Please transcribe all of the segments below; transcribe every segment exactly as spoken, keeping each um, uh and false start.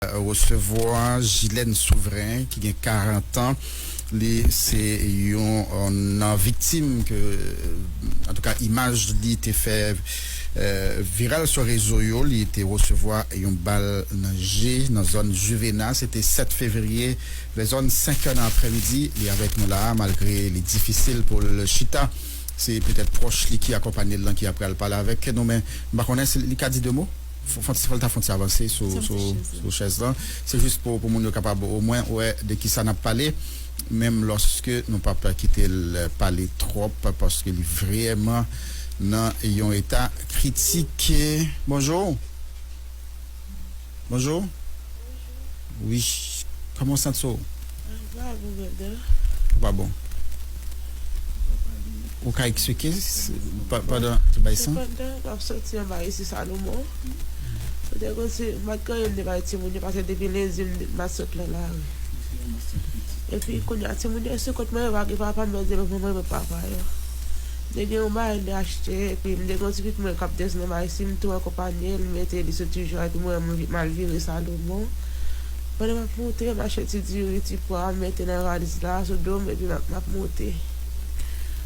resevwa Gilène Souverain, ki gen karant an. Li se yon, yon nan viktim ke, antouka, imaj li te fè, eh, viral sou rezo yo. Li te resevwa yon bal nan je, nan zòn Juvena. Se te sèt fevriye, lè zòn senk è nan aprèmidi. Li avèk nou la a, malgre li difisil pou l chita. Se petèt pwòch li ki akonpanye l lan ki ap pral pale avèk nou, men m pa konnen si li ka di de mo. Fò, fò, fò l ta fè yon ti avanse sou, sou, sou chèz lan. Se jis pou, pou moun yo kapab omwen wè de kisa n ap pale, menm lòske nou p ap kite l pale twòp, paske li vrèman nan yon eta kritik. Bonjou. Bonjou. Wi. Kòman w santi w? Mwen pa bon, brother. Ou pa bon. Ou ka eksplike s-, pa-, pandan ti bay san? Se pandan m ap soti anba isi Salomon. Ou te konn si m pa t gen anyen m te bay timoun yo, paske depi lendi m, m ap sot nan lari. Epi kounye a, timoun yo sou kont mwen, yo pa gen papa, m mande yo pou mwen, mwen papa yo. M te gen yon bagay m te achte, epi m te gen yon ti pitit mwen k ap desann anba isi, m tou akonpanye l, m mete li sou ti jan, epi mwen, m, m al vire Salomon. Pandan m ap monte, m achte ti diri, ti pwa, m mete nan valiz la, sou do m, epi m ap, m ap monte.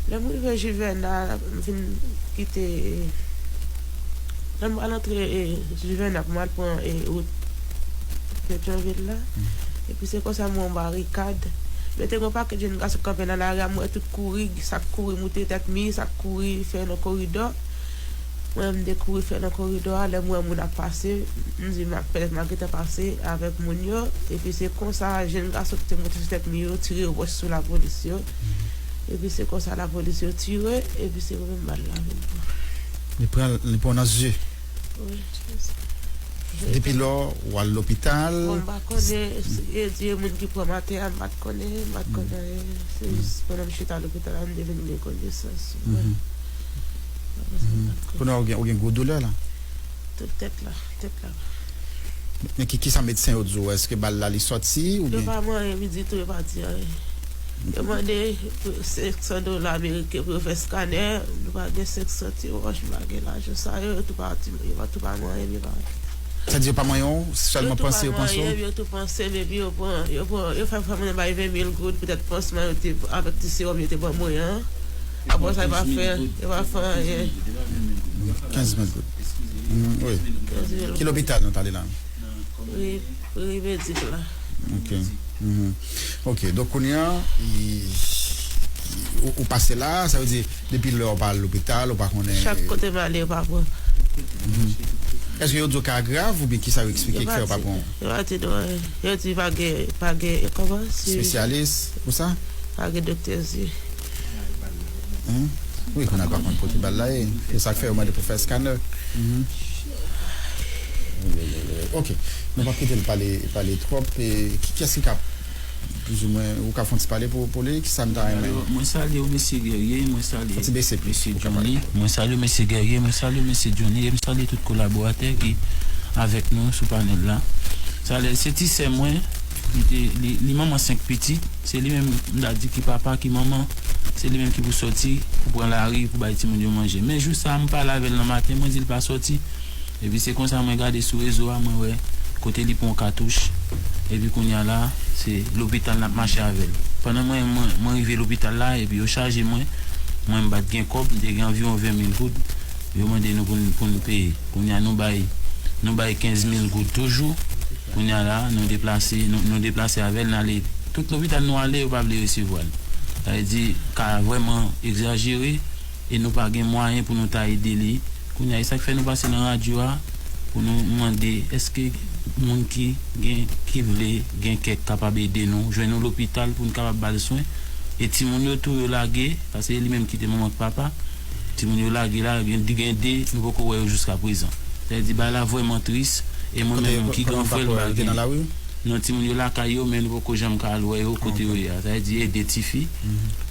Lè m rive Juvena, m fin kite, lè m pral antre, e, Juvena pou m al pran, e, wout Petyonvil la. Epi se konsa m wè yon barikad. Men te gen yon pakèt jèn gason k kanpe nan lari a, m wè tout kouri, sa k kouri moute tèt mi, sa k kouri fè nan koridò. Mwen, m te kouri fè nan koridò a, lè m wè moun ap pase, m di, "Ma-, petèt m a gentan pase avèk moun yo." Epi se konsa, jèn gason ki te moute sou tèt mi yo, tire wòch sou lapolis yo. Epi se konsa lapolis yo tire, epi se mwen menm bal la vin pran. Li pran, li pran nan zye. Wi, jezi. Depi lò, w al lopital? Bon, m pa konnen, e di e moun ki pran m atè a, m pa t konnen, m pa t konnen anyen. Se jis pandan m chita lopital la, m te vin gen konesans. Mwen. Apre sa, m pa t konnen. Kounye a, ou gen, ou gen gwo doulè la? Tout tèt la, tèt la. Men ki, kisa medsen yo di w? Èske bal la li sòti oubyen? Yo pa manyen m ditou, yo pa di anyen. Yo mande senk san dola ameriken pou yo fè skanè, nou pa gen senk san ti wòch, nou pa gen lajan sa yo, yo tou pa di, yo pa tou pa manyen m, yo pa. Sa di yo pa manyen w, sèlman panse yo panse w? Yo tou pa manyen m, yo tou panse m, epi yo pran, yo pran, yo fè, fè mwen bay ven mil goud, poutèt pansman yo te, avèk ti sewòm yo te ban mwen an. Apre sa, yo pa fè, yo pa fè anyen. Kenz mil goud. Mm, wi. Kenz mil goud. Ki lopital nou t ale la? Wi, wi, Medik la. Ok. Mhm. Ok, donk kounye a, i-, ou, ou pase la, sa vle di, depi lè w pa al lopital, ou pa konnen. Chak kote m ale, yo pa pran. Mhm. Èske yo di w ka grav, oubyen kisa yo eksplike k fè yo pa pran w? Yo pa di nou anyen. Yo di pa gen, pa gen, kòman? Espesyalis pou sa? Pa gen doktè zye. Hein? Wi, kounye a l pa konn kote bal la ye. Se sa k fè yo mande pou fè skanè. Mhm. Ok. Nou p ap kite l pale, pale twòp. E, ki, kiyès ki ka, plizoumwen, ou ka fè yon ti pale pou, pou li? Kisa m ta renmen? Alò, mwen salye w, mesye Guerrier, mwen salye mesye Johnny, mwen salye w, mesye Guerrier, mwen salye w, mesye Johnny, e m salye tout kolaboratè ki avèk nou sou panèl la. Sa lè, se ti sè mwen, li te, li, li manman senk pitit. Se li menm, m ta di, ki papa, ki manman. Se li menm ki pou sòti, pou pran lari, pou bay timoun yo manje. Men jou sa a, m pale avè l nan maten, mwen di l pa sòti. Epi se konsa mwen gade sou rezo a, mwen wè kote li pran katouch. Epi kounye a la, se lopital n ap mache avè l. Pandan mwen, mwen, mwen rive lopital la, epi yo chaje mwen, mwen m pa t gen kòb, m te gen anviwon ven mil goud. Yo mande nou pou n, pou n peye. Kounye a nou bay, nou bay kenz mil goud toujou. Kounye a la, nou deplase, nou, nou deplase avè l, n ale. Tout lopital nou ale, yo pa vle resevwa l. Sa vle di, ka vrèman egzajere e nou pa gen mwayen pou nou ta ede li. Kounye a, e sa k fè nou pase nan radyo a pou nou mande, èske moun ki gen, ki vle gen kè k kapab ede nou, jwenn yon lopital pou n kapab ba l swen? E timoun yo tou, yo lage, paske e li menm ki te manman ak papa. Timoun yo lage la, gen, li gen de, nou poko wè yo jiska prezan. Sa vle di, bagay la vrèman tris. E mwen menm, ki gran frè l, m pa gen. Non, timoun yo lakay yo, men nou poko janm ka al wè yo kote yo ye a. Sa vle di, e de tifi.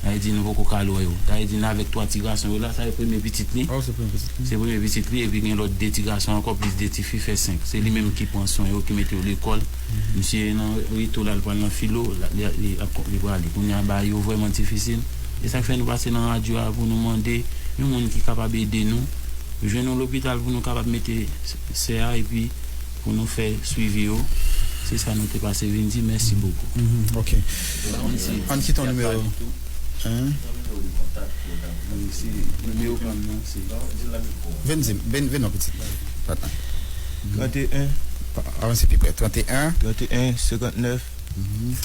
Sa vle di, nou poko ka al wè yo. Sa vle di, n avèk twa ti gason yo la, sa e premye pitit li. Se premye pitit li, epi gen lòt de ti gason ankò, plis de tifi, fè senk. Se li menm ki pran swen yo, ki mete yo lekòl. Misye nan reto la, l pral nan filo, la, li, li, li, li prale. Kounye a, bagay yo vrèman difisil. E sa k fè nou pase nan radyo a pou nou mande yon moun ki kapab ede nou, jwenn yon lopital pou nou kapab mete s-, sè a, epi pou nou fè swivi yo. Se sa nou te pase vin di, mèsi bokou. Mhm, ok. Ann kite yon nimewo. Hein? Vin di m, vin, vin non pitit. Patnè. Trant e en, Avanse pi prè. Trant e en. Trant e en, senkant nèf, Mhm.